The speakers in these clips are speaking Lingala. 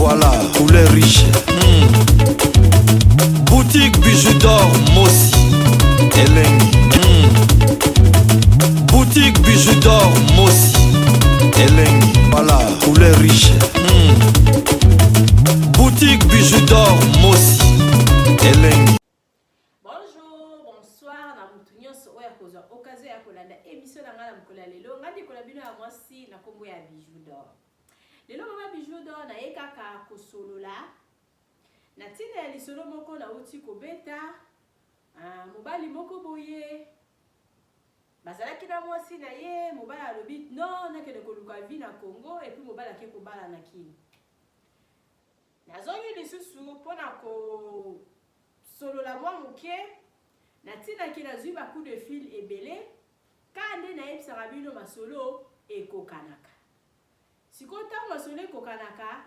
Voilà, couleur riche. Boutique Bijou d'or Mossi. Elengi. Boutique Bijou d'or Mossi. Elengi. Voilà, couleur riche. Boutique Bijou d'or Mossi. Elengi. Bonjour, bonsoir na mutu nyonso oyo akozwa occasion ya kolanda émission na ngai na mokolo ya lelo. Ngai ndeko na bino ya mwasi na nkombo ya Bijou d'or. Lelo mama Bijou d'or naye kaka kosolola na ntina ya lisolo moko nauti kobeta. Mobali moko boye bazalaki na mwasi na ye. Mobali alobi: "Non, nakende koluka vie na Congo." Et puis mobali ake kobala na Kini. Nazongi lisusu mpona kosolola mwa moke na ntinaki nazwi ba coup de fil ebele. Ka nde nayebisaka bino, masolo ekokanaka. Sikoyo ntango masolo ekokanaka,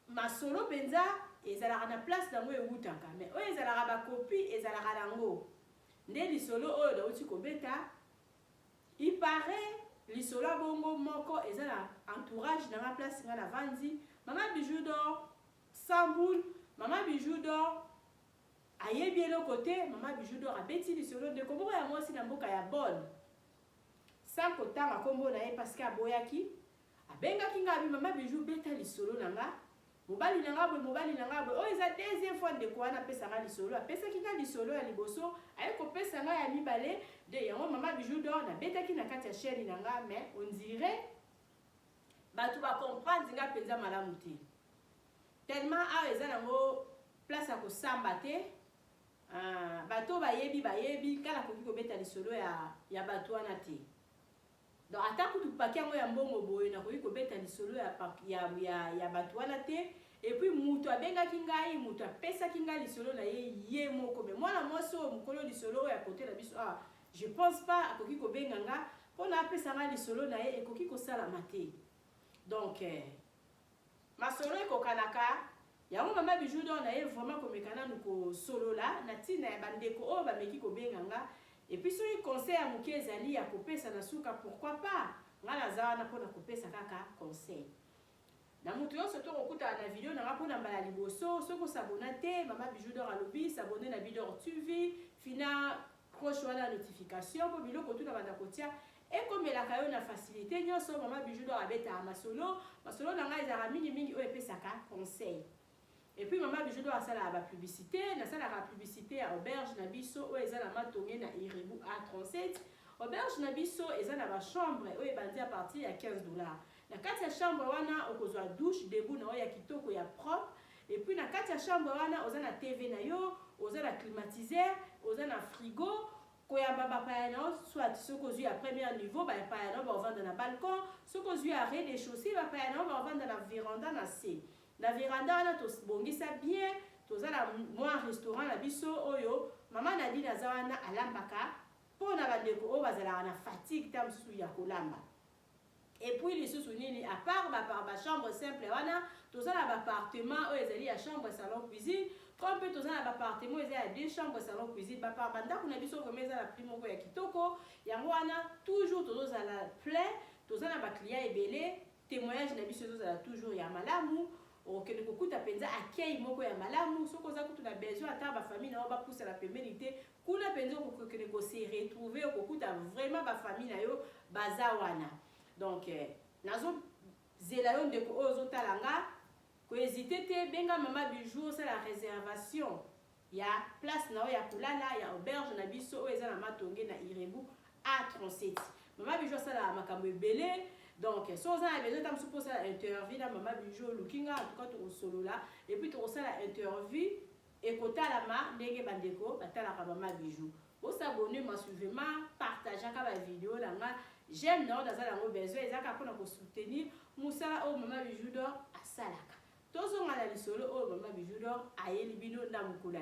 masolo mpenza ezalaka na place nango ewutaka, mais oyo ezalaka ba copie ezalaka nango nde lisolo oyo nauti kobeta. Il paraît lisolo ya bongo moko eza na entourage na nga, place nga navandi. Mama Bijou d'or sans boule, mama Bijou d'or ayebi eloko te. Mama Bijou d'or abeti lisolo, ndeko moko ya mwasi na mboka ya Bonne, sans kotanga nkombo na ye parce que aboyaki. Abengaki nga, abi: "Mama Bijou, beta lisolo na nga, mobali na nga boye, mobali na nga boye." Oyo eza deuxième fois ndeko wana apesanga lisolo. Apesaki nga lisolo ya liboso, aye kopesa nga ya mibale nde yango mama Bijou d'or nabetaki na kati ya chaîne na nga. Mais on dirait bato ba comprendre nga mpenza malamu te, tellement awa eza nango place ya kosamba te. Bato bayebi, bayebi kala koki kobeta lisolo ya bato wana te. Donc ata kutu paki yango ya mbongo boye, nakoki kobeta lisolo ya bato wana te. Et puis moto abengaki ngai, moto apesaki ngai lisolo na ye ye moko. Mais mwana mwasi oyo mokolo lisolo oyo ya kote na biso awa, je pense pas akoki kobenga nga mpona apesa ngai lisolo na ye, ekoki kosalama te. Donc masolo ekokanaka yango. Mama Bijou d'or na ye vraiment komeka nanu kosolola na ntina ya bandeko oyo bameki kobenga nga. Et puis soki conseil ya moke ezali ya kopesa na suka, pourquoi pas? Nga naza wana mpona kopesa kaka conseil na moto nyonso. Tokokutana na video na nga mpona mbala liboso. Soki osabona te, mama Bijou d'or alobi s'abonner na Bidor TV, fina cloche wana ya notification, mpo biloko tuna banda kotia ekomelaka yo na facilité nyonso. Mama Bijou d'or abetaka masolo. Masolo na ngai ezalaka mingimingi oyo epesaka conseil. Et puis mama Bijou d'or asalaka ba publicité. Nasalaka publicité ya auberge na biso oyo eza na Matonge, na Irebu A37. Auberge na biso eza na ba chambre oyo ebandi à partir ya 15 $. Na kati ya chambre wana okozwa douche debout na oyo ya kitoko, ya propre. Et puis na kati ya chambre wana oza na TV na yo, oza na climatiseur, oza na frigo koyamba bapaya na yo. Soit soki ozwi ya premier niveau, bapaya na yo bakovanda na balcon. Soki ozwi ya rez-de-chaussée, bapaya na yo bakovanda na véranda na se. Na véranda wana tobongisa bien, toza na mwa restaurant na biso oyo mama Nadine aza wana, alambaka mpo na bandeko oyo bazalaka na fatigue ta mosusu ya kolamba. Et puis lisusu nini, à part ba chambre simple wana, toza na ba appartement oyo ezali ya chambre, salon, cuisine, comme mpe toza na ba appartement eza ya deux chambres, salon, cuisine. Bandako na biso vraiment eza na prix moko ya kitoko. Yango wana toujours tozozala plein, toza na ba client ebele. Témoignage na biso ezozala toujours ya malamu. Okende kokuta mpenza accueil moko ya malamu. Soki oza kutu na besoin ata ba famille na yo bapusana pembeni te, kuna mpenza okokende kose retrouver, okokuta vraiment ba famille na yo baza wana. Donc nazozela yo, ndeko oyo ozotala nga, ko hésiter te, benga mama Bijou, osala réservation ya place na oyo ya kolala ya auberge na biso oyo eza na Matonge, na Irebu A37. Mama Bijou asalaka makambo ebele. Donc so oza na besoin ta mosusu mpo osala interview na mama Bijou, oluki nga. En tout cas tokosolola et puis tokosala interview ekotalama ndenge bandeko batalaka mama Bijou. Osabonner massivement, partageaka ba vidéo na nga, j'aime na oyo naza nango besoin, eza kaka mpona ko soutenir mosala oyo mama Bijou d'or asalaka. Tozonga na lisolo oyo mama Bijou d'or ayeli bino na mokolo.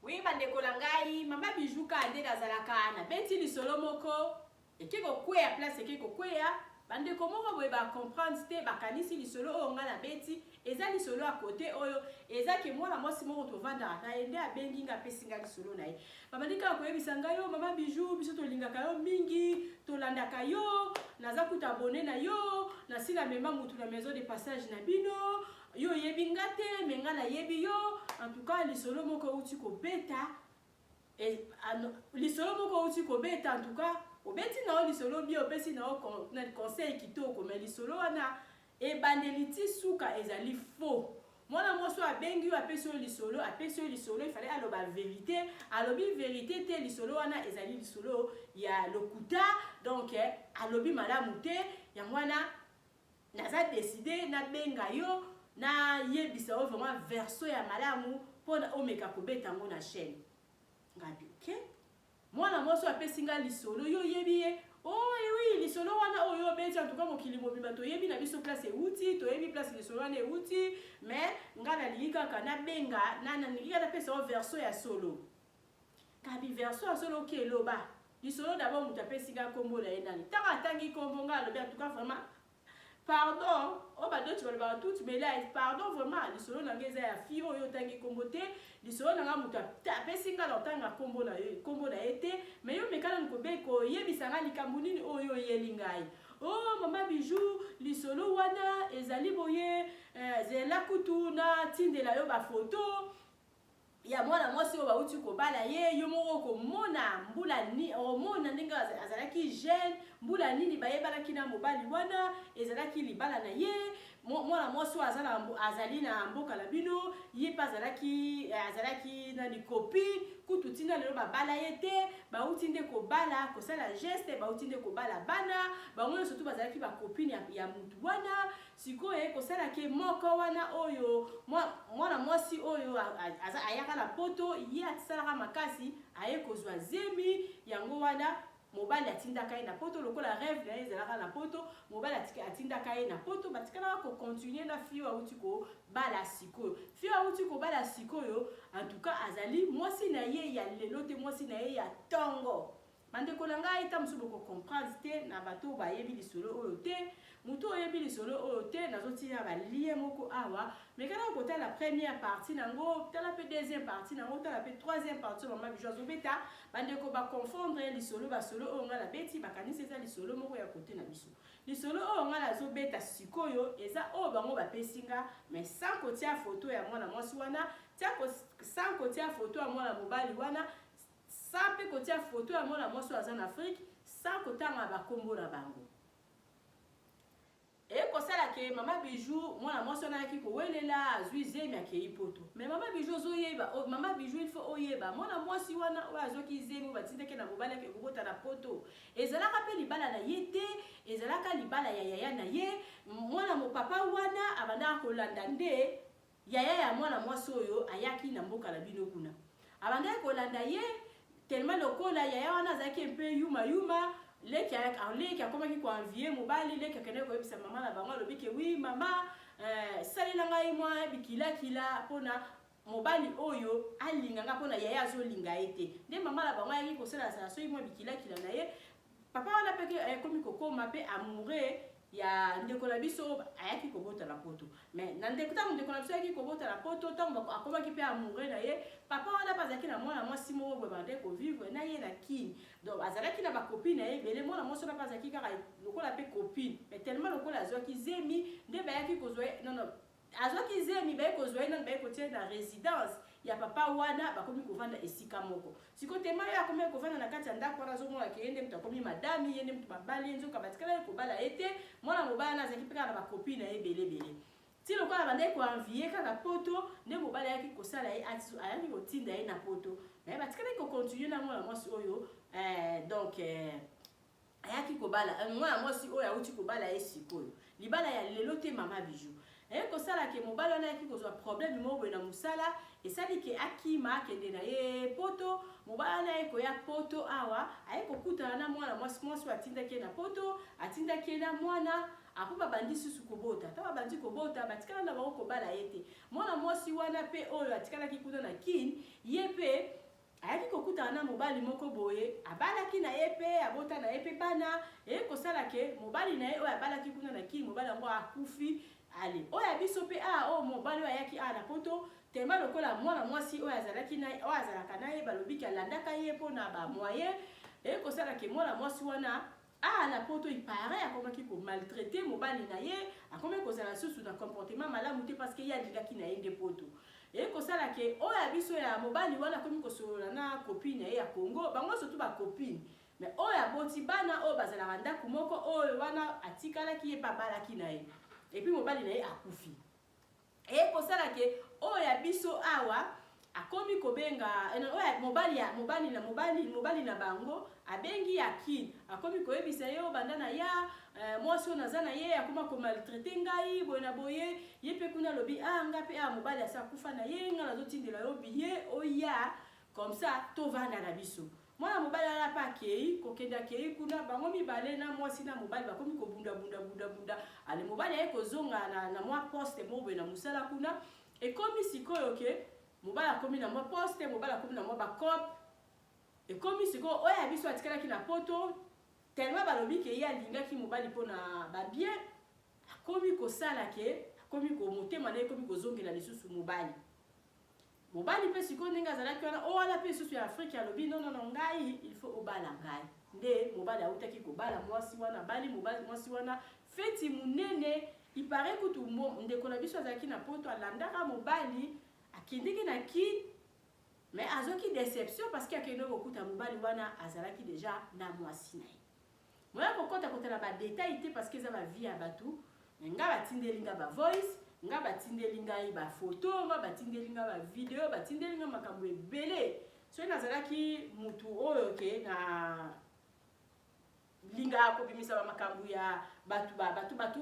Oui, bandeko na ngai, mama Bijou kaka nde nazalaka, nabeti lisolo moko eke kokweya place eke kokweya. Bandeko moko boye ba comprendre te, bakanisi lisolo oyo ngai nabeti eza lisolo ya kote oyo. Eza ke mwana mwasi moko tovandaka na ye nde abengi nga, apesi nga lisolo na ye. Babandi kaka koyebisa ngai: "Yo mama Bijou, biso tolingaka yo mingi, tolandaka yo, naza kuta abonné na yo, nasi namema mutu na maison de passage na bino. Yo oyebi nga te, mais nga nayebi yo. En tout cas, lisolo moko euti kobeta, lisolo moko outi kobeta, en tout cas obeti na yo lisolo bien, opesi na yo conseil kitoko, mais lisolo wana ebandeli ti suka ezali faux. Mwana mwasi oyo abengi yo, apesi yo lisolo, apesi yo lisolo, efale aloba vérité, alobi vérité te. Lisolo wana ezali lisolo ya lokuta, donc alobi malamu te. Yango wana naza décidé nabenga yo, nayebisa yo vraiment version ya malamu mpona omeka kobeta yango na chaîne." Ngabi: "Ok." Mwana mwasi oyo apesi nga lisolo, yo oyebi ye? "Oh oui, lisolo wana oyo obeti, en tout cas mokili mobimba toyebi na biso place euti, toyebi place lisolo wana euti, mais nga nalingi kaka nabenga, nalingi kaka napesa yo version ya solo." Kabi: "Version ya solo, ok, eloba lisolo d'abord." Moto apesi nga, nkombo na ye nani? Ntango atangi nkombo, nga alobi: "En tout cas vraiment pardon, oyo badoti balobaka tutu mela, pardon vraiment, lisolo na ngai eza ya fille oyo otangi nkombo te. Lisolo na ngai, moto apesi ngai na otanga nkombo na ye te, mais yo meka nanu koyebisa ngai likambo nini oyo oyeli ngai." "Oh mama Bijou, lisolo wana ezali boye, zela kutu natindela yo bafoto ya mwana mwasi oyo bauti kobala ye. Yo moko okomona mbula ni omona ndenge azalaki jeune, mbula nini bayebanaki na mobali wana, ezalaki libala na ye. Mwana mwasi oyo azali na mboka na bino, ye mpe azalaki nani, copine kutu. Ntina lelo babala ye te, bauti nde kobala, kosala geste, bauti nde kobala bana. Bango nyonso tu bazalaki bacopine ya mutu wana. Sikoyo ekosalaki moko wana oyo mwana mwasi oyo ayaka na Poto, ye atisalaka makasi, aye kozwa zemi. Yango wana mobali atindaka ye na Poto, lokola rêve na ye ezalaka na Poto. Mobali atindaka ye na Poto, batikalaka kocontinuer na fille oyo awuti kobala sikoyo. Fille oyo awuti kobala sikoyo, en tout cas azali mwasi na ye ya lelo te, mwasi na ye ya ntongo." Bandeko na ngai, ta mosusu bokocomprendre te na bato bayebi lisolo oyo te. Motu oyebi lisolo oyo te, nazotia balien moko awa, mais kana kotala première partie nango, tala mpe deuxième partie nango, tala mpe troisième partie oyo mama Bijou azobeta. Bandeko baconfondre lisolo, basolo oyo ngai nabeti, bakanisi eza lisolo moko ya kote na biso. Lisolo oyo ngai nazobeta sikoyo eza oyo bango bapesi nga, mais sans kotia foto ya mwana mwasi wana, sans kotia foto ya mwana mobali wana, sans mpe kotia foto ya mwana mwasi oyo aza na Afrique, sans kotanga bakombo na bango. Ekosala ke mama Bijou, mwana mwasi wana ayaki kowelela, azwi zemi, akei Poto. Mais mama Bijou, ozoyeba, mama Bijou, il faut oyeba, mwana mwasi wana oyo azwaki zemi, oyo batindaki na mobali ake kokota na Poto, ezalaka mpe libala na ye te, ezalaka libala ya yaya na ye. Mwana mopapa wana abandaka kolanda nde yaya ya mwana mwasi oyo ayaki na mboka na bino kuna. Abandaki kolanda ye tellement lokola yaya wana azalaki mpe yuma yuma. Leki, leki akomaki koenvier mobali. Leki akendaki koyebisa mama na bango, alobi ke: "Oui mama, salela ngai mwa bikilakila mpona mobali oyo alinga nga, mpona yaya azolinga ye te." Nde mama na bango ayaki kosalasala soki mwa bikilakila na ye. Papa wana mpe akomi kokóma mpe amoureux ya ndeko na biso ayaki kobota na Poto. Mais na ndeko, ntango ndeko na biso ayaki kobota na Poto, ntango akomaki mpe amoureux na ye, papa wana mpe azalaki na mwana mwasi moko boye bande kovivre na ye na Kini. Donc azalaki na bacopine na ye ebele. Mwana mwasi wana mpe azalaki kaka lokola mpe copine, mais tellement lokola azwaki zemi, nde bayaki kozwa ye. Non, azwaki zemi, baye kozwa ye nano, baye kotia na résidence ya papa wana, bakomi kovanda esika moko. Sikoyo tema ye akomi kovanda na kati ya ndako wana, azomona ke ye nde moto akomi madame, ye nde moto babali ye, nzoka batikala ye kobala ye te. Mwana mobali wana azalaki mpe kaka na bacopine na ye ebelebele. Ti lokola bandaki koenvier kaka Poto, nde mobali ayaki kosala ye, ayaki kotinda ye na Poto. Mais batikalaki kocontinuer na mwana mwasi oyo, donc ayaki kobala, mwana mwasi oyo awuti kobala ye sikoyo, libala ya lelo te. Mama Bijou, aye kosala ke mobali wana ayaki kozwa problème moko boye na mosala, esali ke akima, akende na ye Poto. Mobali wana aye koya Poto awa, aye kokutana na mwana mwasi, mwasi oyo atindaki ye na Poto, atindaki ye na mwana. Apo babandi susu kobota. Ata babandi kobota, batikala na bango kobala ye te. Mwana mwasi wana mpe oyo atikalaki kuna na Kine, ye mpe Ayaki kokutana na mobali moko boye, abalaki na ye mpe abota na ye mpe bana. Eye kosala ke mobali na ye oyo abalaki kuna na Kin, mobali yango akufi. Ale oyo ya biso mpe a oyo mobali oyo ayaki awa na Poto, tema lokola mwana mwasi oyo azalaki na oyo azalaka na ye, balobi ke alandaka ye mpo na ba moyen. Eye kosala ke mwana mwasi wana awa na Poto, il paraît akomaki ko maltraiter mobali na ye, akomaki kozala susu na comportement malamu te, parce que ye alingaki na ye nde Poto. Eye kosala ke oyo ya biso ya mobali wana akomi kosolola na copine na ye ya Congo, bango surtout ba copine, mais oyo aboti bana, oyo bazalaka ndako moko, oyo wana atikalaki ye mpe abalaki na ye, et puis mobali na ye akufi. Eye kosala ke oyo ya biso awa akomi kobenga oyo mobali ya mobali na mobali na bango, abengi ya Kin, akomi koyebisa ye oyo banda na ya mwasi oyo naza na ye akoma ko maltraiter ngai boye na boye. Ye mpe kuna alobi: "A nga mpe a mobali asi akufa na ye, nga nazotindela yo billet, oya, comme ça tovanda na biso." Mwana mobali wana mpe akei, kokende akei kuna, bango mibale na mwasi na mobali bakomi kobundabundabundabunda. Ale mobali aye kozonga na mwa poste moko boye na mosala kuna. Ekomi sikoyo ke mobali akomi na mwa poste, mobali akomi na mwa bacope. Ekomi sikoyo oyo ya biso atikalaki na Poto, tellement balobi ke ye alingaki mobali mpona ba bien, akomi kosala ke akomi motema na ye ekomi kozongela lisusu mobali. Mobali mpe sikoyo ndenge azalaki wana, o wana mpe lisusu ya Afrique, alobi: "Non, non, non, ngai il faut obala ngai." Nde mobali autaki kobala mwasi wana, abali mobali mwasi wana, feti monene. Il paraît kutu ndeko na biso azalaki na Poto, alandaka mobali, akendeki na Kin, mais azwaki déception parce que akendeki kokuta mobali wana azalaki déjà na mwasi na ye. Moya kokɔta kotala ba détail te parce que eza ba vie ya bato. Nga batindeli nga ba voice, nga batindeli ngai ba photo, nga batindeli nga ba vidéo, batindeli nga makambo ebele. Soki nazalaki mutu oyo ke na lingaka kobimisa bamakambo ya bato,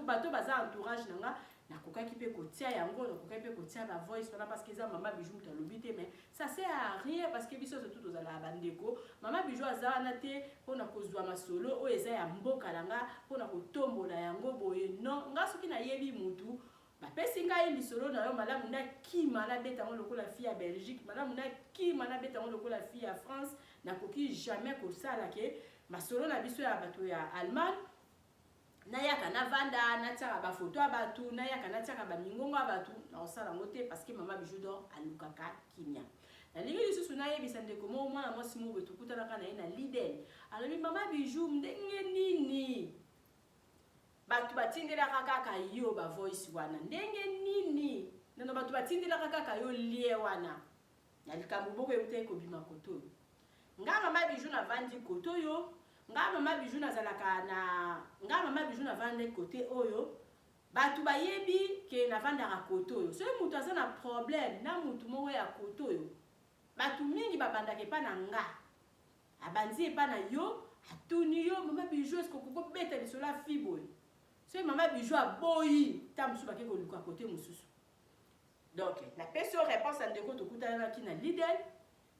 bato baza entourage na nga, nakokaki mpe kotia yango, nakokaki mpe kotia ba voice wana, parce que eza Mama Bijou moto alobi te. Mais ça sert à rien parce que biso surtout tozalaka bandeko. Mama Bijou aza wana te mpona kozwa masolo oyo eza ya mboka na nga mpona kotombola yango boye. Non, nga soki nayebi mutu bapesi ngai lisolo na yo, malamu nakima nabeta yango lokola fille ya Belgique, malamu nakima nabeta yango lokola fille ya France. Nakoki jamais kosala ke masolo na biso ya bato ya Allemagne, nayaka navanda natiaka ba photo ya bato, nayaka natiaka bamingongo ya bato. Nakosala yango te parce que Mama Bijou d'Or alukaka kimia. Nalingi lisusu nayebisa ndeko moko, mwana mwasi moko boye tokutanaka na ye na Lidl, alobi: "Mama Bijou, ndenge nini bato batindelaka kaka yo ba voice wana? Ndenge nini nano bato batindelaka kaka yo lien wana na likambo moko eutaki kobima kote oyo?" Nga Mama Bijou navandi kote oyo, nga Mama Bijou nazalaka na nga Mama Bijou navandi kote oyo, bato bayebi ke navandaka kote oyo. Soki moto aza na problème na motu moko ya kote oyo, bato mingi babandaka epa na nga, abandi epa na yo, atuni yo: "Mama Bijou, eske okoki kobeta lisolo ya fi boye?" Soki Mama Bijou aboyi, ta mosusu bake koluka kote mosusu. Donc napesi yo réponse ya ndeko tokutanaki na Lidl.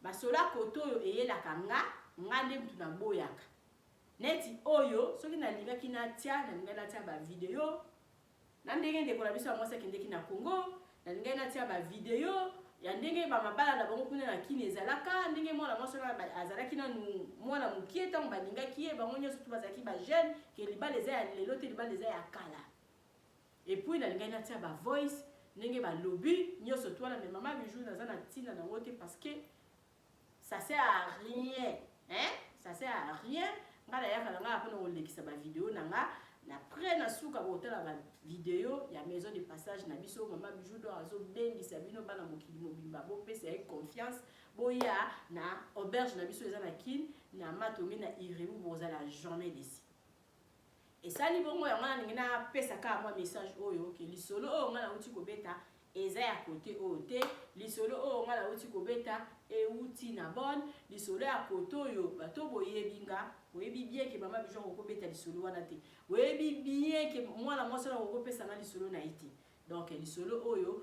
Masolo ya kote oyo eyelaka nga, nga nde mutu naboyaka. Neti oyo soki nalingaki natia, nalingaki natia ba vidéo na ndenge ndeko na biso ya mwasi akendeki na Congo, nalingaki natia ba vidéo ya ndenge bamabala na bango kuna na Kini ezalaka, ndenge mwana mwasi wana azalaki nanu mwana mokie ntango balingaki ye, bango nyonso tu bazalaki ba jeune, ke libala eza ya lelo te, libala eza ya kala. Et puis nalingaki natia ba voice ndenge balobi nyonso tu wana, mais Mama Bijou naza na ntina nango te parce que ça sert à rien, hein? Ça sert à rien. Nga nayaka na nga mpona kolekisa ba vidéo na nga. Na près na suka kotala ba vidéo ya maison de passage na biso, Mama Bijou d'Or azobengisa bino, bana mokili mobimba, bopesa ye confiance, boya na auberge na biso eza na Kine, na Matonge, na Ireu, bozala jamais déçus. Esali bongo yango nalingi napesa kaka mwa message oyo ke lisolo oyo ngai nauti kobeta eza ya kote oyo te. Lisolo oyo ngai nauti kobeta euti na Bonn. Lisolo ya kote oyo, bato boyebi nga, boyebi bien ke Mama Bijou akokobeta lisolo wana te, boyebi bien ke mwana mwasi wana akokopesa nga lisolo na ye te. Donc lisolo oyo,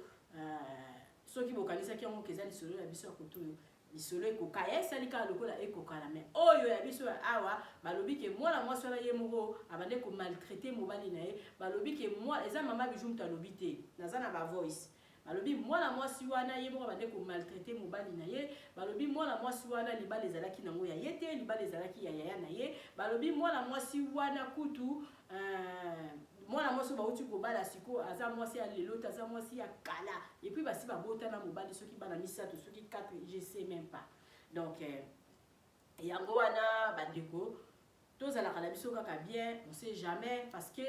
soki bokanisaki yango ke eza lisolo ya biso ya kote oyo, lisolo ekoka ya esali kaka lokola ekokala. Mais oyo ya biso ya awa, balobi ke mwana mwasi wana ye moko abande ko maltraiter mobali na ye. Balobi ke eza Mama Bijou moto alobi te, naza na ba voice. Balobi mwana mwasi wana ye moko abandaki komaltraite mobali na ye. Balobi mwana mwasi wana libala ezalaki nango ya ye te, libala ezalaki ya yaya na ye. Balobi mwana mwasi wana kutu mwana mwasi oyo bauti kobala sikoyo aza mwasi ya lelo te, aza mwasi ya kala. Et puis basi babota na mobali soki bana misato, soki 4, je sais même pas. Donc yango wana, bandeko, tozalaka na biso kaka bien, on sait jamais, parce que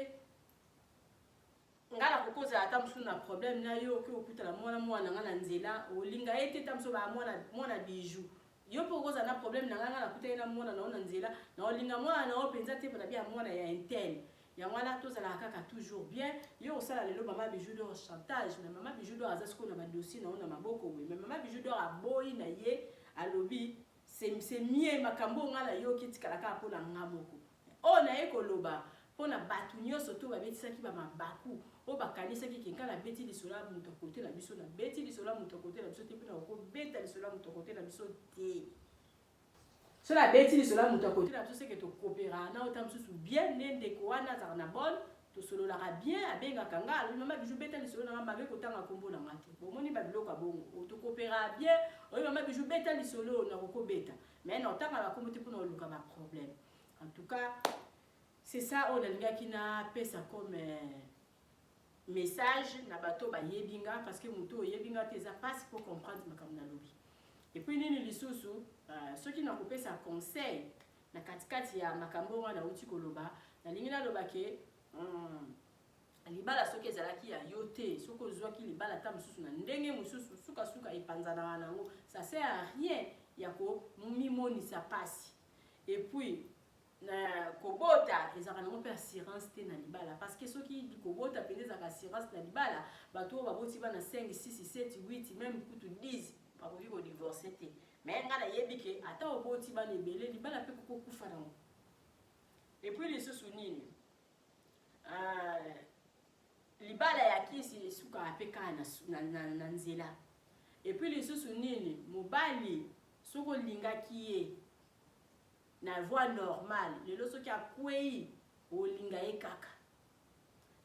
ngai nakokozala ata mosusu na problème na yo, oki okutana mwana mwana nga na nzela, olinga ye te, ta mosusu baa mwana mwana Bijou. Yo mpe okozala na problème na ngai, ngai nakutani na mwana na yo na nzela, na olinga mwana na yo mpenza te, mpona bia mwana ya un tel. Yango wana tozalaka kaka toujours bien. Yo osala lelo Mama Bijou d'Or chantage, mais Mama Bijou d'Or aza sikoyo na badossier na yo na maboko boye. Mais Mama Bijou d'Or aboyi na ye, alobi c'est mieux makambo oyo ngai nayoki etikala kaka mpo na nga moko. Oyo naye koloba mpona bato nyonso to babetisaki bamabaku oyo bakanisaki ke ngai nabeti lisolo ya moto akote na biso. Nabeti lisolo ya moto akote na biso te, mpe nakokobeta lisolo ya moto akote na biso te. So nabeti lisolo ya moto akote na biso, seke tokopera na ota mosusu bien. Nde ndeko wana azalaka na bonne, tosololaka bien, abengaka nga, alobi: "Mama Bijou, beta lisolo na nga." Mabe kotanga nkombo na nga te. Bomoni babiloko ya bongo, tokopera bien. Oyo: "Mama Bijou, beta lisolo." Nakokobeta, mais na otanga bakombo te mpona koluka baproblème. En tout cas, c'est ça oyo nalingaki napesa comme message na bato bayebi nga, parce que moto oyebi nga te, eza mpasi po comprendre makambo nalobi. Et puis nini lisusu, soki nakopesa conseil na katikati ya makambo wana nauti koloba, nalingi naloba ke libala soki ezalaki ya yo te, soki ozwaki libala ata mosusu na ndenge mosusu, sukasuka epanzanaka nango. Ça sert à rien ya komimonisa mpasi. Et puis na kobota ezalaka nango mpe assurance te na libala, parce que soki kobota mpenza ezalaka assurance na libala, bato oyo baboti bana 5, 6, 7, 8, même kutu 10, bakoki kodivorce te. Mais ngai nayebi ke ata oboti bana ebele, libala mpe kokokufa nango. Et puis lisusu nini, libala ya kisi esukaka mpe kaka na nzela. Et puis lisusu nini, mobali soki olingaki ye na voie normale, lelo soki akwei, olinga ye kaka.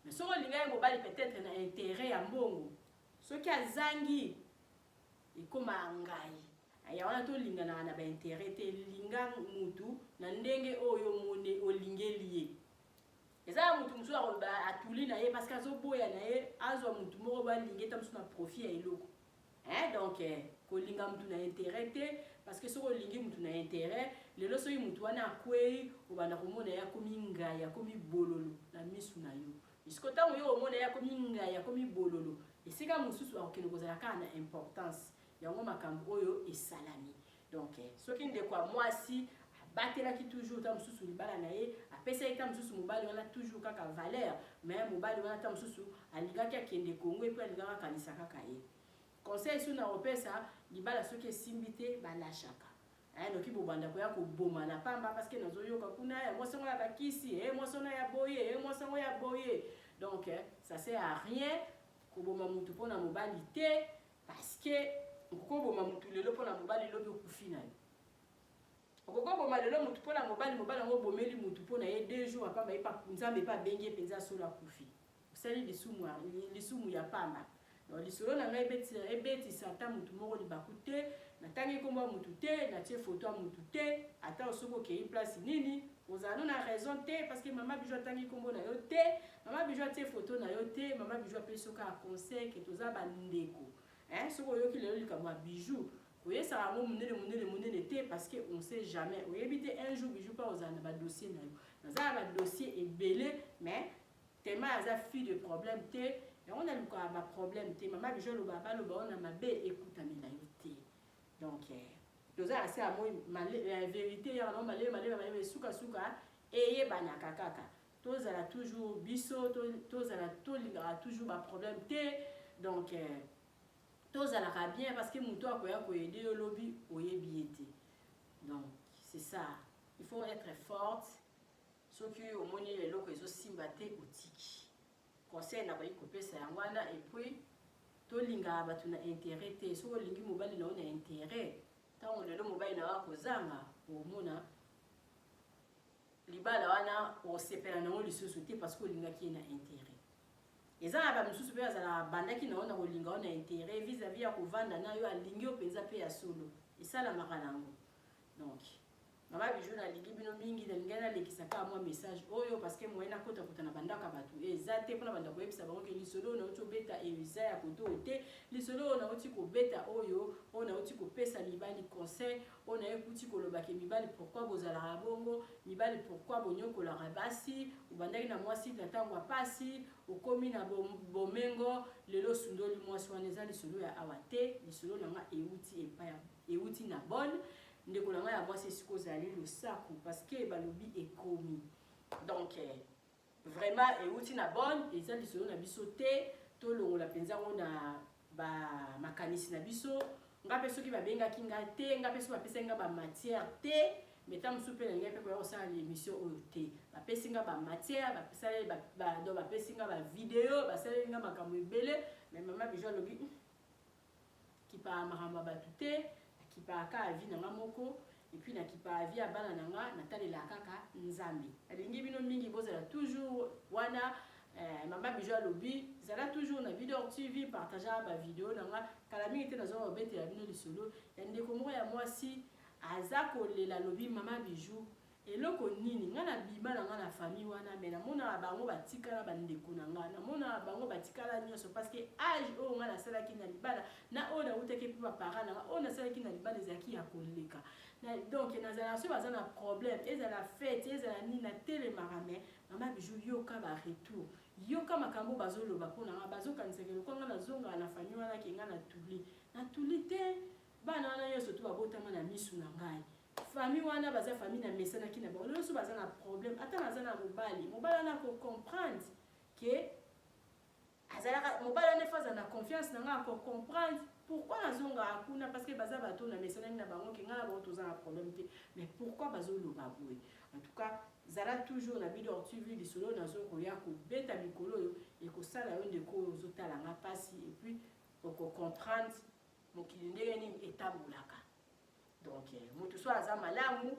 Mais soki olinga ye mobali peut-être na intérêt ya mbongo, soki azangi, ekóma ngai. Ya wana tolinganaka na baintérêt te. Linga mutu na ndenge oyo omoni olingeli ye. Eza ya mutu mosusu atuli na ye parce que azoboya na ye azwa mutu moko balingi eta mosusu na profit ya eloko, hein? Donc kolinga mutu na intérêt te, parce que soki olingi mutu na intérêt, lelo soki mutu wana akwei, obanda komona ye akomi ngai, akomi bololo na misu na yo. Siko ntango yo omona ye akomi ngai, akomi bololo, esika mosusu akokende kozala kaka na importance. Yango makambo oyo esalami. Donc soki ndeko ya mwasi abatelaki toujours ta mosusu libala na ye, apesaki ta mosusu mobali wana toujours kaka valeur, mais mobali wana ta mosusu alingaki akende Kongo, epe alingaki akanisa kaka ye. Conseil so na kopesa, libala soki esimbi te, balashaka. Noki bobanda koya koboma na pamba, parce que nazoyoka kuna ya mwasi yango ya bakisi, e mwasi wana ya boye, e mwasi yango ya boye. Donc ça sert à rien koboma mutu mpona mobali te, parce que okokoboma mutu lelo mpona mobali, lobi okufi na yo. Okokoboma lelo mutu mpona mobali, mobali yango obomeli mutu mpona ye, 2 jours apamba ye, Nzambe mpe abengi ye mpenza, solo akufi, osali lisumu ya pamba. Donc lisolo na ngai ebetisa ata mutu moko libaku te. Natangi nkombo ya mutu te, natie foto ya mutu te. Ata soki okei place nini, ozala no na raison te, parce que Mama Bijou atangi nkombo na yo te, Mama Bijou atie foto na yo te. Mama Bijou apesi soki aconseil ke toza bandeko. Soki oyoki lelo likambo ya Bijou, koyesaka yango monene monene monene te, parce que on sait jamais, oyebi te, un jour Bijou mpa ozala na badossier na yo. Naza na badossier ebele, mais tellement aza fille de problème te, yango nalukaka baproblème te. Mama Bijou alobaka, baloba oyo na mabe ekutamela yo te. Donc toza na se ya moi, vérité yaka nango malebe malebe malebe, sukasuka eyebanaka kaka. Tozala toujours biso, tozala tolingaka toujours baproblème te. Donc tozalaka bien, parce que moto akoya koaider yo lobi, oyebi ye te. Donc c'est ça, il faut être forte. Soki omoni eloko ezosimba te, otiki. Conseil nakoki kopesa yango wana. Et puis tolingaka bato na intérêt te. Soki olingi mobali na yo na intérêt, ntango lelo mobali na yo akozanga, omona libala wana osepela nango lisusu te, parce que olingaki ye na intérêt. Eza na ba misusu pe bazalaka abandaki na yo na kolinga yo na interet vis à vis ya kovanda na yo alingi yo penza pe ya solo. Esalamaka na yango. Donc Mama Bijou nalingi bino mingi, nalingaki nalekisa kaka mwa message oyo parce que moyen nakota kota na bandako ya bato eza te mpona banda koyebisa bango ke lisolo oyo nauti kobeta eza ya koto oyo te, lisolo oyo nauti kobeta oyo oyo nauti kopesa mibali conseil oyo naye kuti koloba ke mibali pourquoi bozalaka bongo, mibali pourquoi bonyokolaka basi, obandaki na mwasi na ntango ya pasi, okomi na bomengo lelo osundoli mwasi wana. Eza lisolo ya awa te, lisolo na nga euti epai euti na bonne ndeko na ngai ya mwasi esika ozali losako parce que balobi ekomi. Donc vraiment euti na bonne, eza lisolo na biso te, tolongola mpenza yango na bamakanisi na biso. Nga mpe soki babengaki nga te, nga mpe soki bapesaki nga bamatière te, mais ntango mosusu mpe nalingai mpe koya kosala émission oyo te. Bapesi nga bamatière, donc bapesi nga bavideo, basaleli nga makambo ebele, mais Mama Bijou alobi kipaka makambo ya bato te, nakipaka kaka vie na nga moko et puis nakipaka vie ya bana na nga, natalelaka kaka Nzambe. Alingi bino mingi, bozala toujours wana. Mama Bijou alobi zala toujours na Bidor TV, partageaka bavideo na nga. Kala mingi te nazwa kobetela bino lisolo ya ndeko moko ya mwasi aza kolela, alobi: "Mama Bijou, eloko nini nga nabima na nga na famille wana, mais namonaka bango batikala bandeko na nga, namonaka bango batikala nyonso, parce que âge oyo nga nasalaki na libala na oyo nautaki mpe baparent na nga oyo nasalaki na libala ezalaki ya koleka. Donc nazalaka soki baza na problème, ezala fête, ezala nini, natelemaka. Mais Mama Bijou, yoka baretour, yoka makambo bazoloba mpo na nga, bazokanisaka lokwa nga nazongaka na famille wana ke nga natuli. Natuli te, bana wana nyonso to babotama na misu na ngai. Famille wana baza famille na mesanaki na bango. Lelo so baza na problème, ata naza na mobali, mobali wana akocomprendre ke azalaka mobali wana efo aza na confiance na ngai, akocomprendre pourquoi nazongaka kuna, parce que baza bato na mesanaki na bango ke ngai na bango toza na problème te. Mais pourquoi bazoloba boye?" En tout cas, zala toujours na Bidor TV. Lisolo nazokoya kobeta mikolo oyo ekosala yo, ndeko oyo ozotala nga, mpasi, et puis okocomprendre mokili ndenge nini etambolaka. Donc moto so aza malamu,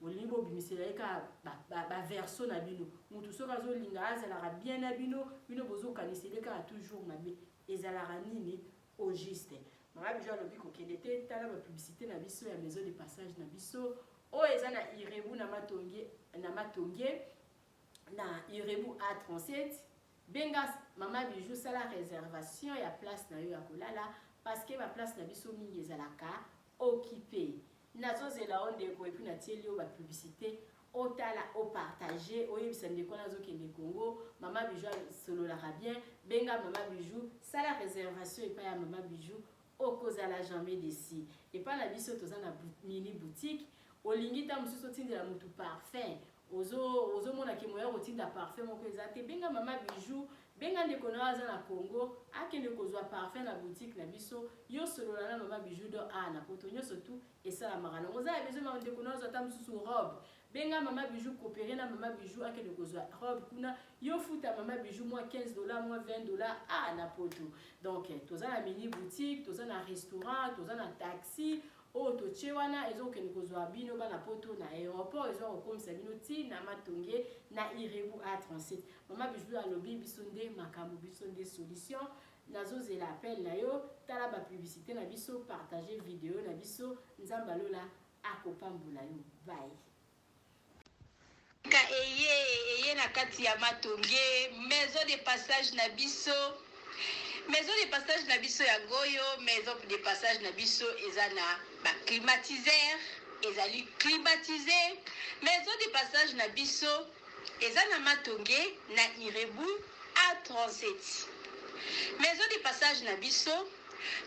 olingi bobimisela ye kaka baverso na bino. Moto soki azolinga azalaka bien na bino, bino bozokanisela ye kaka toujours mabe. Ezalaka nini au juste? Mama Bijou alobi kokende te, tala bapublicité na biso ya maison de passage na biso oyo eza na Irebu na Matonge, na Matonge, na Irebu A37. Benga Mama Bijou, sala réservation ya place na yo ya kolala, parce que baplace na biso mingi ezalaka occupé. Nazozela yo, ndeko, et puis natieli yo bapublicité, otala, opartage, oyebisa ndeko wana azokende Congo: Mama Bijou asololaka bien, benga Mama Bijou, sala réservation epai ya Mama Bijou, okozala jamais déçu. Epai na biso toza na mini boutique. Olingi ta mosusu otindela motu parfum, ozomona ke moya kotinda parfum moko eza te, benga Mama Bijou, benga ndeko na yo aza na Congo, akende kozwa parfum na boutique na biso. Yo solola na Mama Bijou do a na poto nyonso tu esalamaka nango. Oza na besoin ndeko na yo azwa ata mosusu robe, benga Mama Bijou, coopérer na Mama Bijou, akende kozwa robe kuna, yo futa Mama Bijou mwa 15 $, mwa 20 $ a na poto. Donc toza na mini boutique, toza na restaurant, toza na taxi oyo totie wana ezokende kozwa bino bana poto na aéroport, eza kokomisa bino ti na Matonge na Irebu A37. Mama Bijou alobi biso nde makambo, biso nde solution. Nazozela appel na yo. Tala bapublicité na biso, partage video na biso. Nzambe alola akopambola yo. Bye. Ka eye eye na kati ya Matonge, maison de passage na biso. Maison de passage na biso yango oyo. Maison de passage na biso eza na baclimatiseur, ezali climatisé. Maison de passage na biso eza na Matonge na Irebu A37. Maison de passage na biso,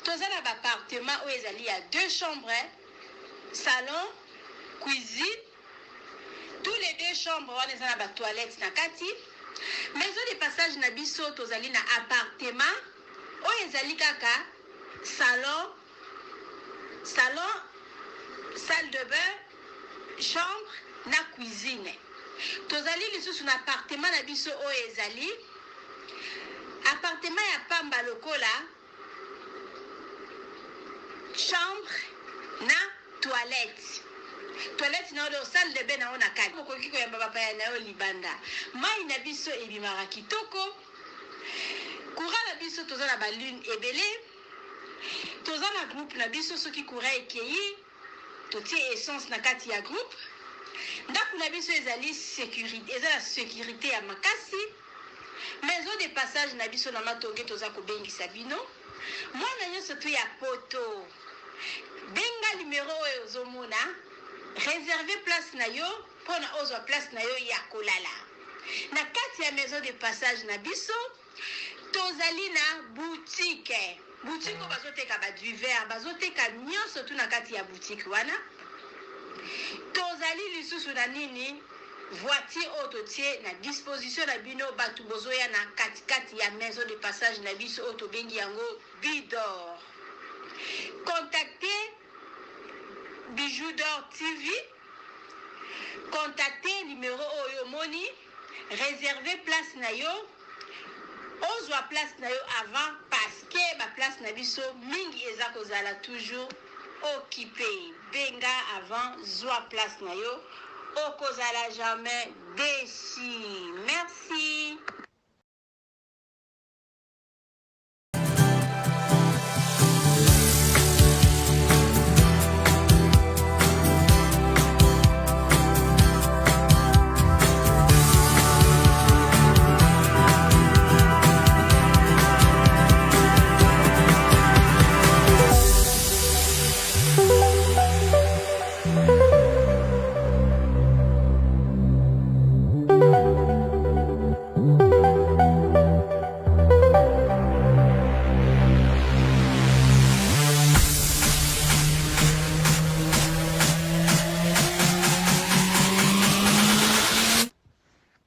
toza na baappartement oyo ezali ya deux chambres, salon, cuisine. Tous les deux chambres wana eza na batoilette na kati. Maison de passage na biso, tozali na appartement oyo ezali kaka salon, salle de bain, chambre na cuisine. Tozali lisusu na appartement na biso oyo ezali appartement ya pamba lokola chambre na toilette na yo, salle de bain na yo na kati. Okoki koyamba bapaya na yo libanda. Mai na biso ebimaka kitoko. Courant na biso toza na ba lune ebele, toza na groupe na biso soki courant ekeyi totie essence na kati ya groupe. Ndako na biso ezali securite, eza na securite ya makasi. Maison de passage na biso na Matonge toza kobengisa bino mwana nyonso tu ya poto benga numero oyo ozomona reserve place na yo mpona ozwa place na yo ya kolala na kati ya maison de passage na biso. Tozali na boutique, boutique oyo bazoteka ba divers, bazoteka nyonso tu na kati ya boutique wana. Tozali lisusu na nini? Voiture oyo totie na disposition na bino bato bozoya na katikati ya maison de passage na biso oyo tobengi yango Bidor. Contactez Bijoux d'Or TV, contactez numero oyo omoni, reserver place na yo, ozwa place na yo avant parce que ba place na biso mingi eza kozala toujours occupe. Benga avant, zwa place na yo, okozala jamais deçu. Merci.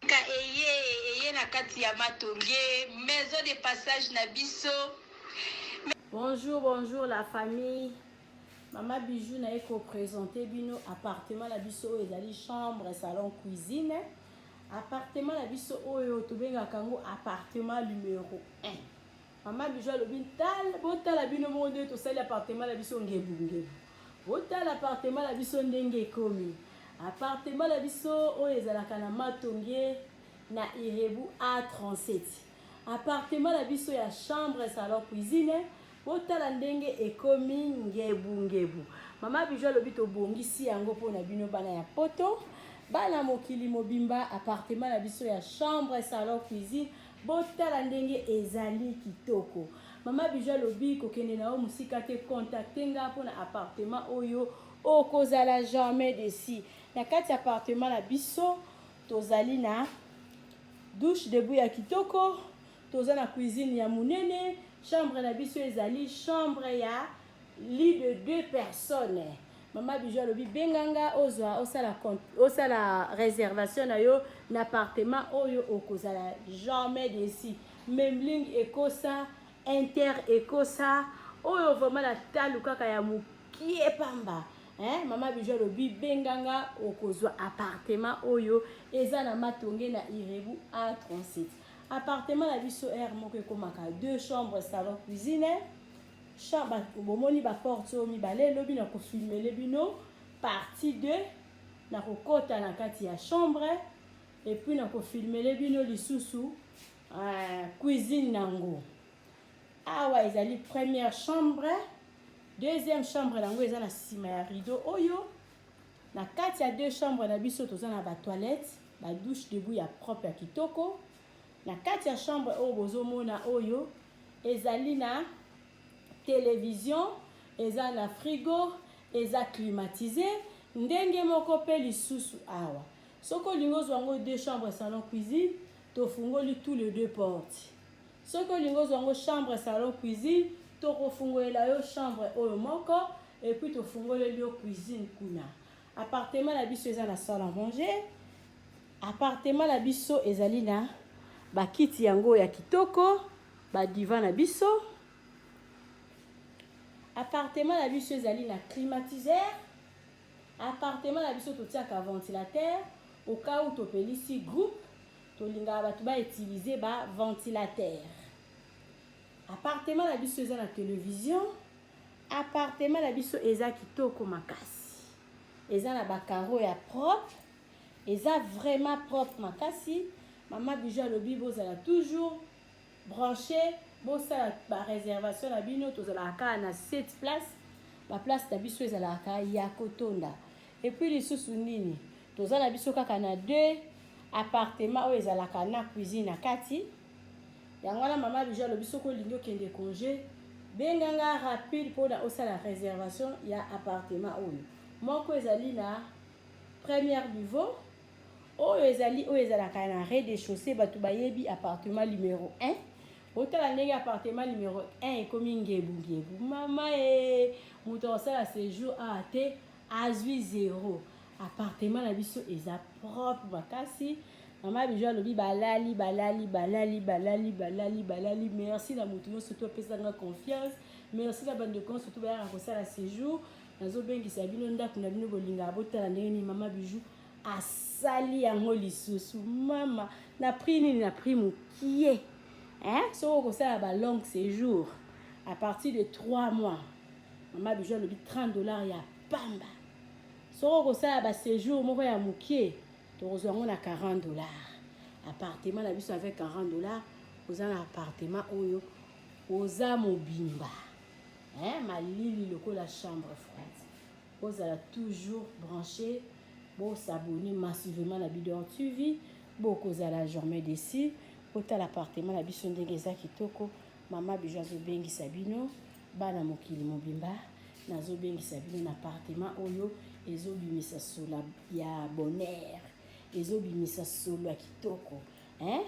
Ka eye eye na kati ya matonge maison de passage na biso. Bonjour, bonjour la famille. Mama Bijou naye ko présenter bino appartement na biso oyo ezali chambre, salon, cuisine. Appartement na biso oyo tobengaka yango appartement numero 1. Mama Bijou alobi tala, botala bino moko ndenge tosali appartement na biso ngebu ngebu. Botala appartement na biso ndenge ekomi. Appartement na biso oyo ezalaka na Matonge na Irebu A37. Appartement na biso ya chambre, salon, cuisine. Botala ndenge ekomi ngebu ngebu. Mama Bijou alobi tobongisi yango mpo na bino bana ya poto, bana mokili mobimba. Appartement na biso ya chambre, salon, cuisine, botala ndenge ezali kitoko. Mama Bijou alobi kokende na yo mosika te, contacte nga mpo na appartement oyo, okozala jamais desi. Na kati ya appartement na biso tozali na douche debout ya kitoko, toza na cuisine ya munene. Chambre na biso ezali chambre ya lit de deux personnes. Mama Bijou alobi benga nga ozwa osala osala réservation na yo na appartement oyo, okozala jamais desi. Memling ekosa inter ekosa oyo vraiment na talu kaka ya mokie pamba. Hein, Mama Bijou alobi benga nga okozwa appartement oyo eza na Matonge na Irebu A37. Appartement na biso aire moko ekomaka deux chambres, salon, cuisine. Chambre bomoni ba porte oyo mibale, lobi na kofilmele bino partie 2 na kokota na kati ya chambre et puis na kofilmele bino lisusu cuisine nango. Awa ezali première chambre, deuxième chambre nango eza na nsima ya rideau oyo. Na kati ya deux chambres na biso toza na ba toilette, ba douche debout ya propre ya kitoko. Na kati ya chambre oyo bozomona oyo ezali na television, eza na frigo, eza climatisé ndenge moko pe lisusu awa. Soki olingi ozwa yango deux chambres, salon, cuisine, tofungoli tous les deux portes. Soki olingi ozwa yango chambre, salon, cuisine, tokofungolela yo chambre oyo moko et puis tofungoleli yo cuisine kuna. Appartement na biso eza na salle à manger. Appartement na biso ezali na bakiti yango ya kitoko, ba divan na biso. Appartement na biso ezali na climatiseur. Appartement na biso totiaka ventilateur au cas où topelisi groupe, tolingaka bato ba utiliser ba ventilateur. Appartement na biso eza na television. Appartement na biso eza kitoko makasi, eza na ba carreaux ya propre, eza vraiment propre makasi. Mama Bijou alobi bozala toujours branche, bosala ba réservation na bino. Tozalaka kaka na 7 place, ba place na biso ezalaka ya kotonda. Et puis lisusu nini, toza na biso kaka na deux appartement oyo ezalaka na cuisine na kati. Yango wana Mama Bijou alobi, soki olingi okende congé, benganga rapide mpona osala réservation ya appartement oyo. Moko ezali na premier niveau, oyo ezali oyo ezalaka na rez-de-chaussée. Bato bayebi appartement numéro 1. Otala ndenge appartement numéro 1 ekomi ngebungebu. Mama e, moto akosala séjour awa te, azwi zéro. Appartement na biso eza propre makasi. Mama Bijou alobi balali, balali, balali, balali, balali, balali. Merci na moto nyonso to apesanga confiance. Merci na bandeko nyonso to bayaka kosala séjour. Nazobengisa bino ndako na bino bolingaka, botala ndenge nini Mama Bijou asali yango lisusu. Mama, na prix nini? Na prix mokie, hein? Soki okosala ba long séjour à partir de 3 mois, Mama Bijou alobi 30 $ ya pamba. Soki okosala ba séjour moko ya mokie, tokozwa yango na 40 $. Appartement na biso, avec 40 $, oza na appartement oyo oza mobimba, hein? Malili lokola chambre froide. Ozala toujours branché, bos'abonner massivement na Bidor TV, bokozala jamais déçu. Otala appartement na biso ndenge eza kitoko. Mama Bijou azobengisa bino, bana mokili mobimba, nazobengisa bino na appartement oyo ezobimisa solo ya bonheur, ezobimisa solo ya kitoko, hein?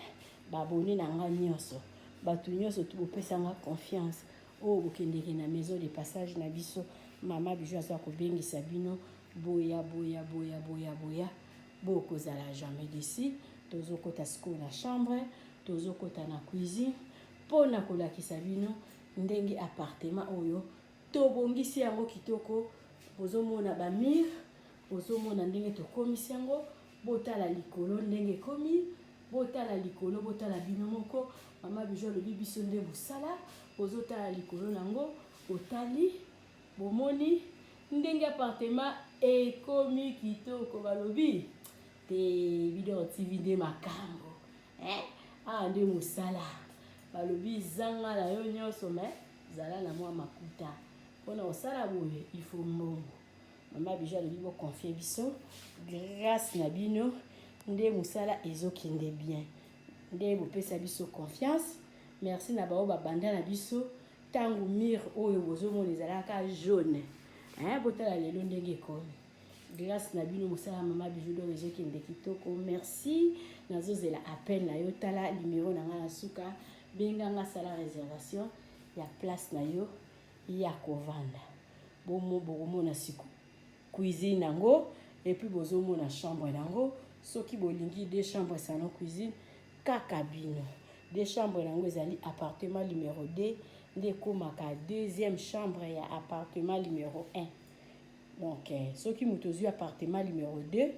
Babone na nga nyonso, bato nyonso to bopesanga confiance oyo bokendeke na maison de passage na biso, Mama Bijou aza kobengisa bino. Boya, boya, boya, boya, boya, bokozala jamais déçu. Tozokota sikoyo na chambre, tozokota na cuisine mpona kolakisa bino ndenge appartement oyo tobongisi yango kitoko. Bozomona ba mur, bozomona ndenge tokomisi yango. Botala likolo ndenge ekomi, botala likolo, botala bino moko. Mama Bijou alobi biso nde mosala. Bozotala likolo nango, botali, bomoni ndenge appartement ekomi kitoko. Balobi te, Bidor TV nde makambo, eh? Awa nde mosala. Balobi zanga na yo nyonso, me zala na mwa makuta mpona kosala boye, il faut mbongo. Mama Bijou alobi boconfier biso, grâce na bino nde mosala ezokende bien, nde bopesa biso confiance. Merci na bao babanda na biso ntango mur oyo bozomona ezalaka jaune, hein? Botala lelo ndenge ekomi. Grâce na bino, mosala Mama Bijou d'Or ezokende kitoko. Merci. Nazozela appel na yo. Tala numero na ngai na suka, benganga, sala réservation ya place na yo ya kovanda. Bomo bokomona siko cuisine yango, et puis bozomona chambre yango. Soki bolingi deux chambres, salon, cuisine, kaka bino. Deux chambres yango ezali appartement numéro 2, nde ekomaka deuxième chambre ya appartement numéro 1. Donc soki moto ozwi appartement numéro 2,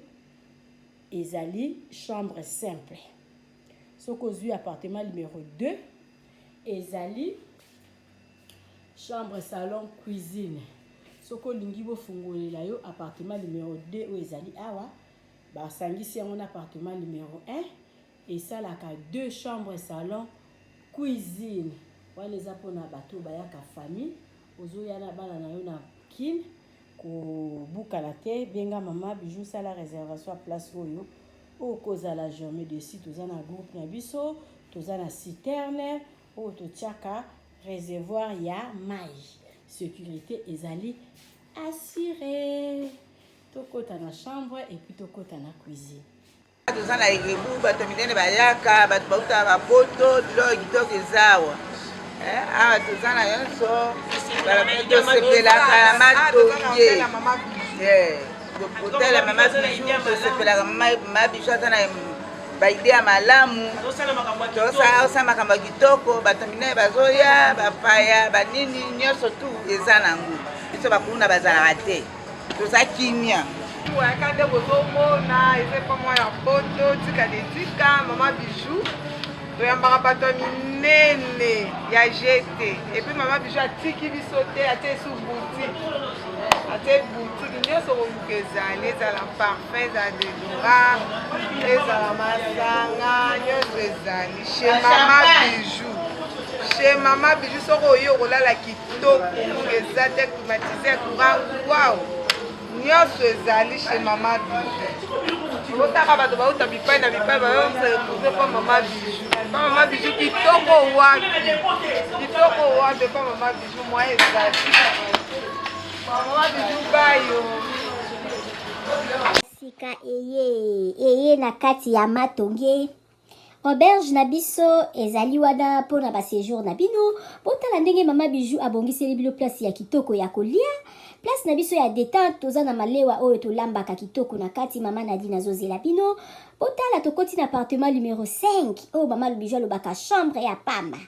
ezali chambre simple. Soki ozwi appartement numéro 2, ezali chambre, salon, cuisine. Soki olingi bofungolela yo appartement numéro 2 oyo ezali awa, basangisi yango na appartement numéro 1, esalaka deux chambres, salon, cuisine. Wana eza mpona bato oyo bayaka famille. Ozoya na bana na yo na Kine, kobukana te, benga Mama Bijou, sala réservation ya place oyo, okozala jamais déçu. Toza na groupe na biso, toza na citerne oyo totiaka réservoir ya mai, sécurité ezali assuré. Tokɔta na chambre et puis tokɔta na cuisine. Toza na Erebu, bato minene bayaka, bato bautaka bapoto, biloko kitoko eza awa. Awa toza na nyonso, tosepelaka na Matonge, hôtel ya Mama Bijou. Tosepelaka, Mama Bijou aza na ba idée ya malamu, tosala makambo ya kitoko. Bato minene bazoya, bapaya, banini, nyonso tu eza nango. Biso bakuna bazalaka te, toza kimia. Wayaka nde bozomona eza epa mwa ya poto, tika de tika Mama Bijou. Toyambaka bato ya minene ya gt, et puis Mama Bijou atiki biso te, atie esu boutique, atie boutique nyonso koluka ezali, ezala parfum, ezala déodorant, ezala masanga, nyonso ezali chez Mama Bijou. Chez mama Bijou soki oye okolala kitoko, ngungi eza te, climatiseur, courant, wow, nyonso ezali chez mama Bijou. Otaka bato bauta bipai na bipai bayo se retrouver pa mama Bijou. Pa mama Bijou kitoko wapi? Kitoko wapi pa mama Bijou moyen ezali. Mama Bijou bayo. Sika eye eye na kati ya matonge. Auberge na biso ezali wana mpo na ba sejour na bino. Botala ndenge mama Bijou abongiseli bino place ya kitoko ya kolia. Place na biso ya detente, toza na malewa oyo tolambaka kitoko na kati. Mama Nadine azozela bino. Botala, tokoti na appartement numero 5 oyo mama Bijou alobaka chambre ya pamba.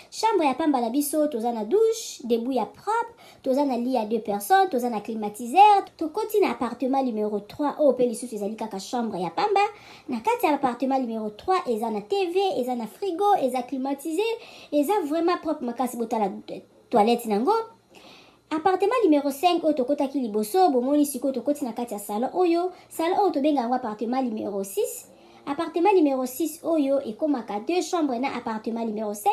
Chambre ya pamba na biso, toza na douche, debout ya propre, toza na lit ya deux personnes, toza na climatiseur. Tokoti na appartement numero 3 oyo mpe lisusu ezali kaka chambre ya pamba. Na kati ya appartement numero 3 eza na TV, eza na frigo, eza climatisé, eza vraiment propre makasi. Botala toilette nango. Appartement numero 5 oyo tokotaki liboso, bomoni sikoyo tokoti na kati ya salon oyo. Salon oyo tobenga yango appartement numero 6. Appartement numero 6 oyo ekomaka deux chambres na appartement numero 5.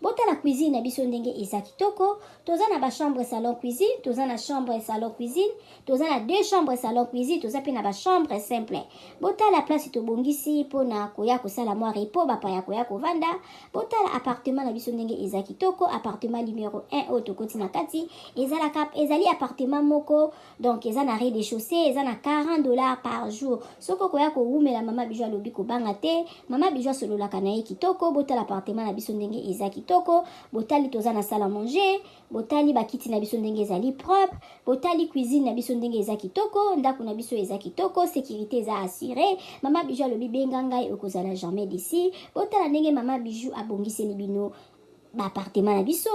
Botala cuisine na biso ndenge eza kitoko. Toza na ba chambre salon cuisine, toza na chambre salon cuisine, toza na deux chambres salon cuisine, toza pe na ba chambre simple. Botala place tobongisi pona koya kosala mwa repos, bapaya koya kovanda. Botala appartement na biso ndenge eza kitoko. Appartement numero 1 oyo tokoti na kati ezalaka, ezali appartement moko, donc eza na rez-de-chaussée, eza na 40 $ par jour. Soki okoya kowumela, mama Bijou alobi kobanga te, mama Bijou asololaka na ye kitoko. Botala appartement na biso ndenge eza kitoko. Botali, toza na salle à manger. Botali bakiti na biso ndenge ezali propre. Botali cuisine na biso ndenge eza kitoko. Ndako na biso eza kitoko, sécurité eza assuré. Mama Bijou alobi benga ngai, okozala jamais déçu. Botala ndenge mama Bijou abongiseli bino baappartement na biso.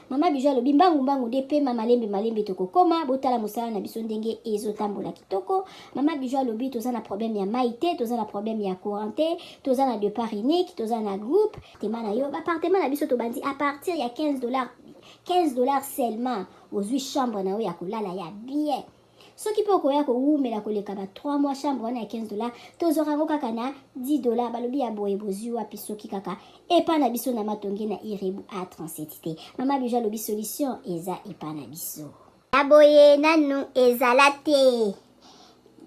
Mama Bijou alobi mbangu mbangu nde pema, malembe malembe tokokoma. Botala mosala na biso ndenge ezotambola kitoko. Mama Bijou alobi toza na problème ya mai te, toza na problème ya courant te, toza na départ unique, toza na groupe appartement na yo. Baappartement na biso tobandi à partir ya 15 $, 15 $ seulement, ozwi chambre na yo ya kolala ya bien. Soki mpe okoya kowumela koleka ba 3 mois, chambre wana ya 15 $, tozwaka yango kaka na 10 $. Balobi ya boye bozwi wapi soki kaka epa na biso na Matonge na Irebu A37 te? Mama Bijou alobi solution eza epa na biso. Ya boye nanu ezala te.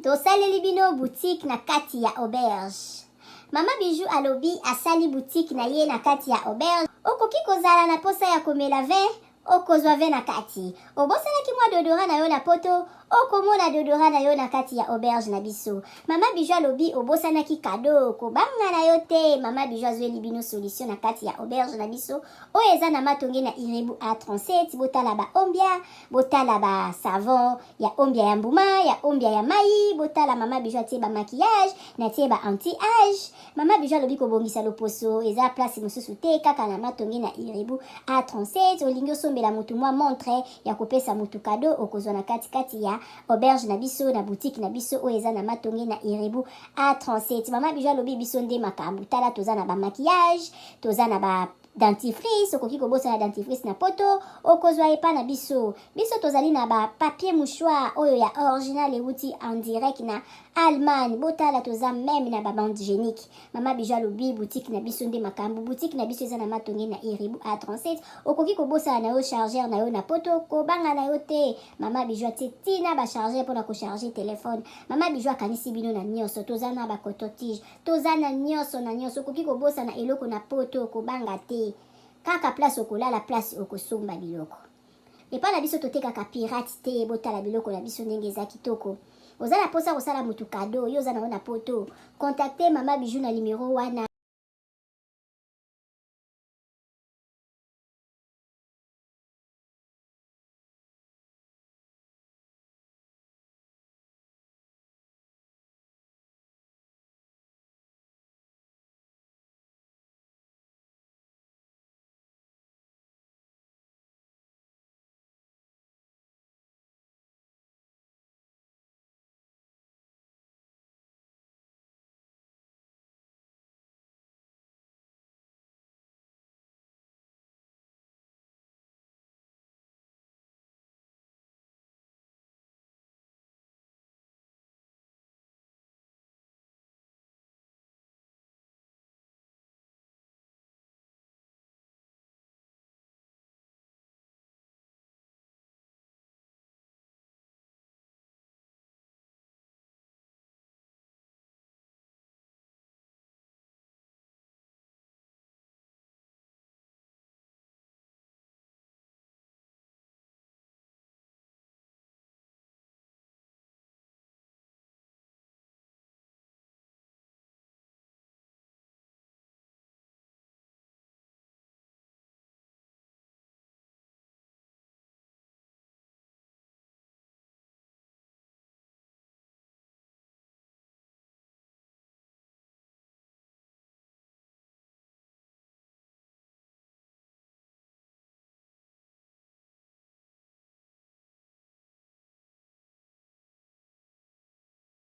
Tosaleli bino boutique na kati ya auberge. Mama Bijou alobi asali boutique na ye na kati ya auberge. Okoki kozala na posa ya komela vin, okozwa vin na kati. Obosanaki mwa déodorant na yo na poto, okomona déodorant na yo na kati ya auberge na biso. Mama Bijou alobi obosanaki cadeau, kobanga na yo te, mama Bijou azweli bino solution na kati ya auberge na biso oyo eza na Matonge na Irebu A37. Botala ba ombia, botala ba savon ya ombia ya mbuma, ya ombia ya mai. Botala, mama Bijou atie ba maquillage, natie ba anti âge. Mama Bijou alobi kobongisa loposo eza place mosusu te, kaka na Matonge na Irebu A37. Olingi osombela motu mwa montre ya kopesa motu cadeau, okozwa na katikati ya auberge na biso, na boutique na biso oyo eza na Matonge na Irebu A37. Mama Bijou alobi biso nde makambo. Tala, toza na bamaquillage, toza na ba dentifrice. Okoki kobosana dentifrice na poto, okozwa epa na biso. Biso tozali na bapapier mouchoir oyo ya original euti en direct na Allemagne. Botala, toza même na babande hygiénique. Mama Bijou alobi boutique na biso nde makambo. Boutique na biso eza na Matonge na Irebu A37. Okoki kobosana na yo chargeur na yo na poto, kobanga na yo te, mama Bijou atie ntina bachargeur mpona kocharge telefone. Mama Bijou akanisi bino na nyonso. Toza na bacoton-tige, toza na nyonso na nyonso. Okoki kobosana eloko na poto, kobanga te, kaka place okolala, place okosomba biloko epai na biso. Totekaka pirate te. Botala biloko na biso ndenge eza kitoko. Oza na mposa kosala motu cadeau, yo oza nango na poto, contacte mama Bijou na numero wana.